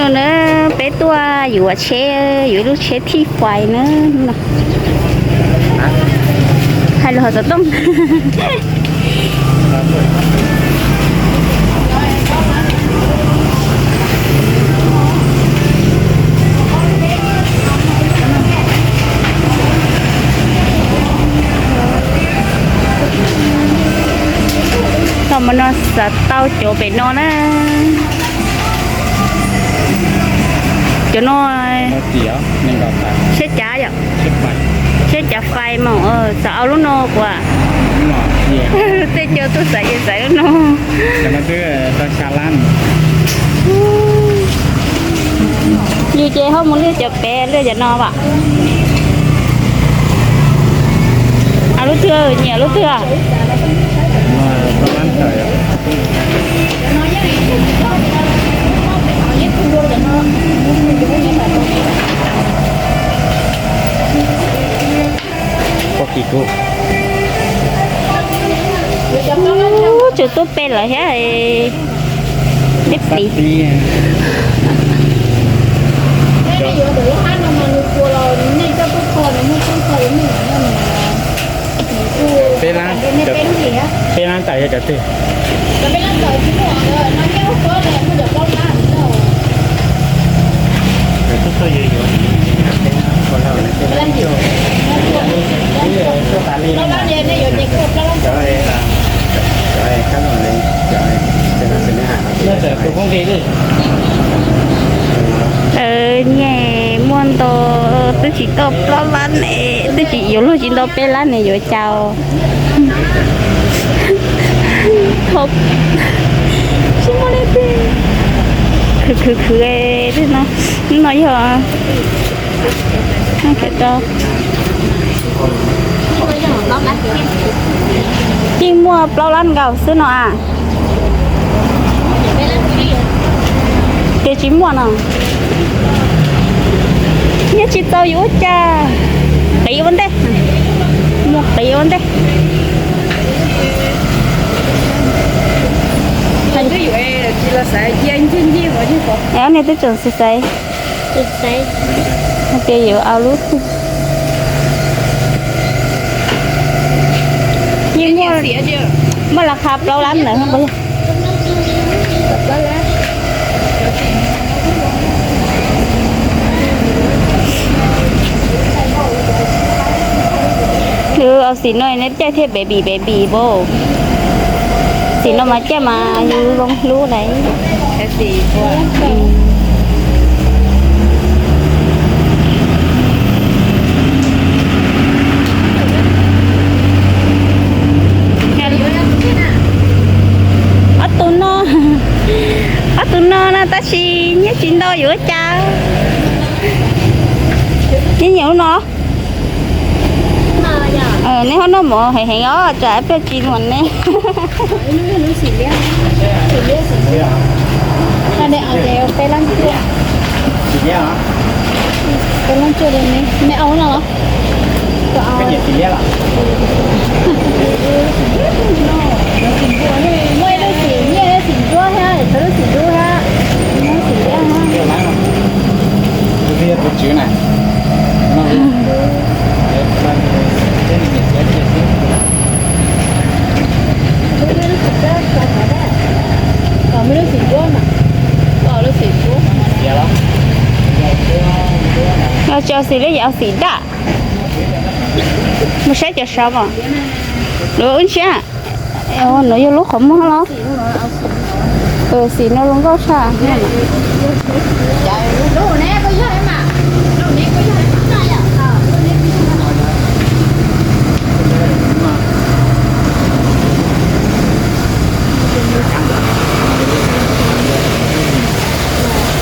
Na, peb tuaj yuav tsheb, yuav ib lub tsheb thij fais na. Hais lus hauv xov tooj. Tau mas no xav tau cov pem no na. Cov no siab cav yom, siab cav fais mas xav au lub no kuv. Tej cov tuaj xav ces xav lub no. Yus ces ho mus lwj cov pem lwj cov no vam. Au lub twg, nyiam lub twg? Ub, tsuas tuaj peb lawm thiab. Ib pliv. Peb lab, peb lab ntawm yog cov twg? Nyaj muaj ntau, twb tsis tau plaub lab ne, twb tsis yuav luag tsis ntau peb lab ne yuav cas. Khwv khwv khwv, no yog, yeej muaj plaub lab nkaus xwb no a. Ces tsis muaj no. Nyob tsis tau yuav ua cas. Qiv ua ntej. Mus qiv ua ntej. Niag twb tseem xaiv xaiv. Hais tias yuav au lub twg. Yeej muaj, muaj las qha plaub lab ntawd. Lwm au xim no neb caij thiaj baby baby pab. Xim no mas caij mas yus zoo hlub lawm. Ob tug no, ob tug no na tab sis nyiaj tsis ntau yuav ua cas. Nyiaj nyiam lub no. Nej ho noj mov heev heev os, tsam ib pliag tsis muaj ne. Tsis au xim liab, yog au xim daj. Mus saib cov sav mas. Lub ub ntshiab. No yog lub qhov muag los? Xim no zoo nkauj tshaj.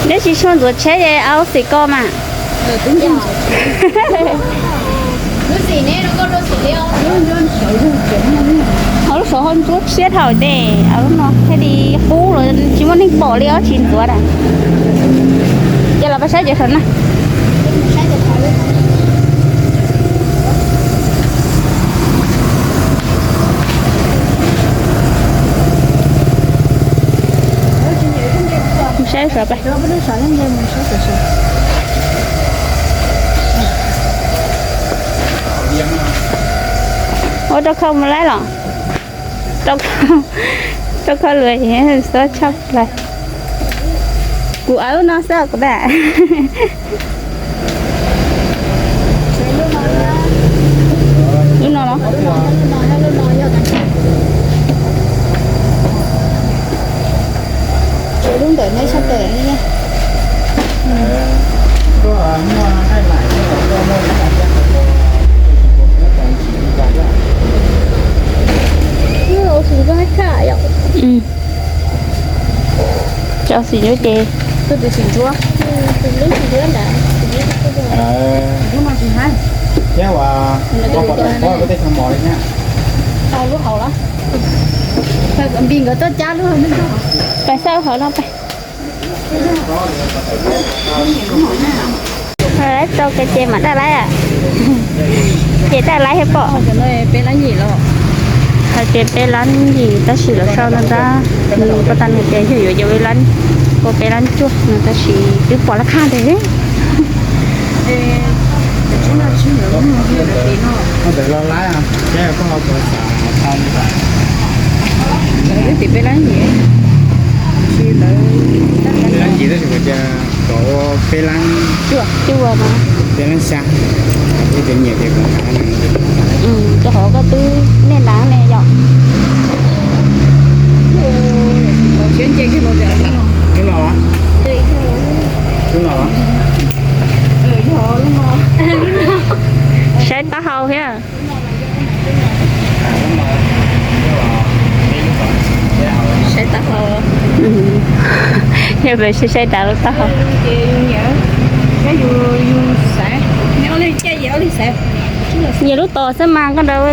Neb tsis tshua ntxuav tsheb es au xim ko mas. Ho lub saud ho ntsuab tshiab dhau ces au lub no thiaj li qub los tsis muaj neeg pom li os, tsis ntxuav na. Ces los pab saib cov saum na. Mus Ua rau khau mus laib los? Rau khau lawm, xob tshaj plaws. Kuv aw lub no xwb kuv tas. Lub no los? Lub ntawm neb sab tes. Cov xim ntsuab ces, thiab ua, ua pom tau pob tej tag mos li thiab. Pais xauj hauv no pais. Tau ke ces mam daj laib, ces daj laib thiab pom. Hais tias peb lab yim tab sis los sau no tab, pab tas nws tias yog yuav yuav ua peb lab cuaj no tab sis twb pom lab khaj ntawd. Ntawd los laib, koj ho tau li. Peb lab yim, peb lab yim tab sis kuv tias kom ua peb lab cuaj, peb lab xya, ib cov nyiam ces kom rau qhov koj twb nej lab ne yom. Lub no los? Lub no los? Saib taub hau thiab. Saib taub hau. Yog pes saib saib dav lub taub hau. Nyias lub tos xwb mas koj nrau.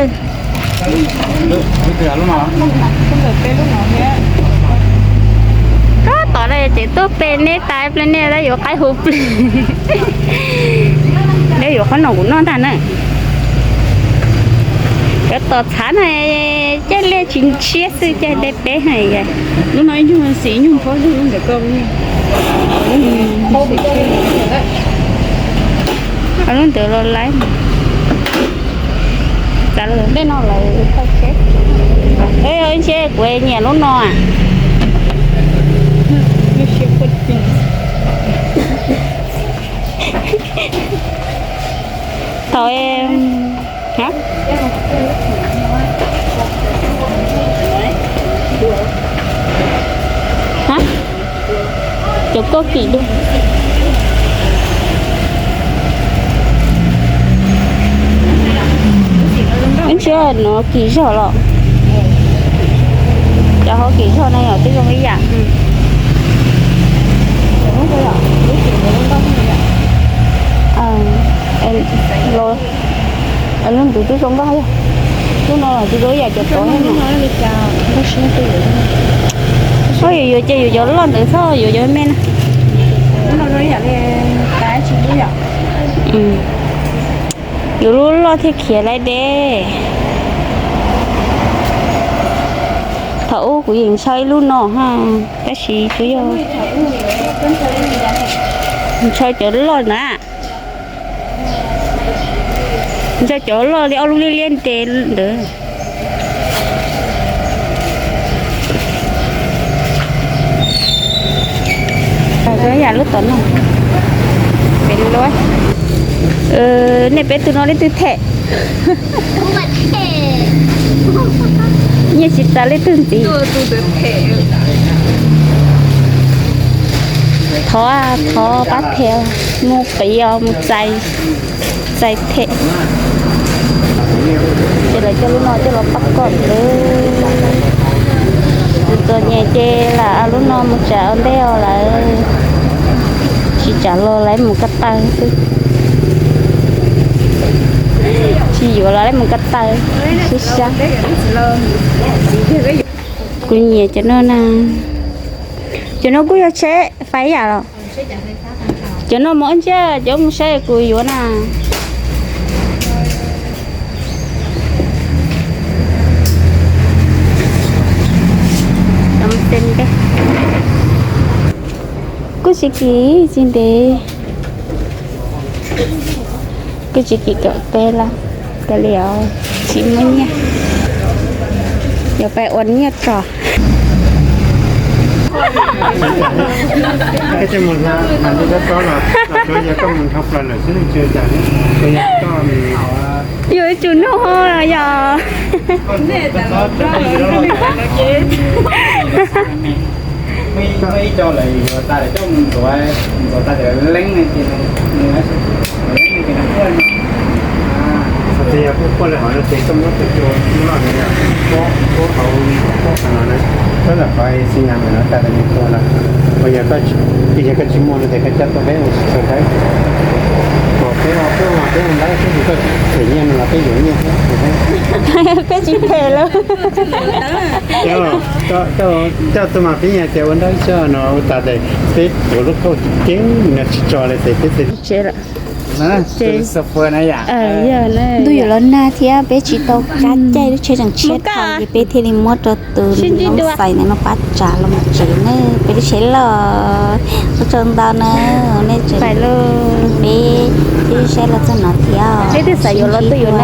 Koj tos no ces tuaj pe neb tas ib pliag nej yuav qaib hu plig. Neb yuav qhob noom kuv noj ntag na. Cov tos txhav no caij liaj tsis ntshiab xwb caij deb peb. Lub no ib nyuag xim nyuag phob lub ntawm koj. Lub ntawd los laib. Txav lawm tej no lawm. Ntshe kuv nyiam lub no. Thaum cov koj kim dua. Ib ntsia no kim zog los? Cov hauv kim zog no yog twb zoo ib yam. Lub ntawd twb zoo nkauj, lub no los twb zoo ib yam cov tod. Yuav yuav ces yuav cov loj ntawd txhob yuav cov me na. Yuav lub loj thiaj khiav laib deb. Thaum ub kuv yeej ntshaw ib lub no ha, tab sis kuv yog ntshaw cov loj na. Ntshaw cov loj li ob lub liab liab ntev ntawd. Yam lub tom no, pem lub, nej peb tug no leej twg them? Nyiaj tsis tas leej twg ntxiv. Thov, thov pab them, mus qiv os, mus txais, txais them. Ces lawv coj lub no coj los pab kom lawm. Tus txom nyem ces lam lub no mus tsev ua ntej os lawm. Tsis tsev los lawv mus ko taw xwb. Tsis yuav los lawv mus ko taw. Sib sab. Kuv nyiam cov no na. Cov no kuj yog tsheb fais yam los? Cov no mus ib ntsia, cov mus saib kuv yuav na. Kuj tsis kim tsis ntev, kuj tsis kim kaum peb lawm, kav liam tsis muaj nyiaj, yuav pab ua nyiaj tso. Yuav ib tsum nug yog. Muaj ib co lawv yuav tas lawm coj mus ntxuav, ntxuav tas lawm leeb no ces nws, nws leeb no ces nws quaj no. Ces yog kuj quaj li hov no ces koj muab tus cua loj no yog, muab, muab hauv, muab qhov no na, tab lam qhov xi nyas no tas lawm nws quaj lawm. Uas yog koj, yog koj tsis muaj no ces koj coj tuaj peb ua tsis txog dawb. Kom peb ua, peb ua, peb ua dawb xwb, koj them nyiaj no los peb yuav nyiaj thiab. Peb tsis them lawm. Coj tuaj mas peb nyiaj ces ua dawb xwb no, ua tas tes peb tuav lub kauj ceev no tsis tso li tes peb tsev. Ntuj yuav los nag thiab peb tsis tau kab caij, lub tsheb tseem tshiab dhau ces peb thiaj li muab rau tus Xais ntawd no pab tsav los mus tsev ne. Peb lub tsheb loj, ua tsaug ntau na, nej tseem, peb twb saib los txog no thiab, peb twb xav yuav los twb yuav na.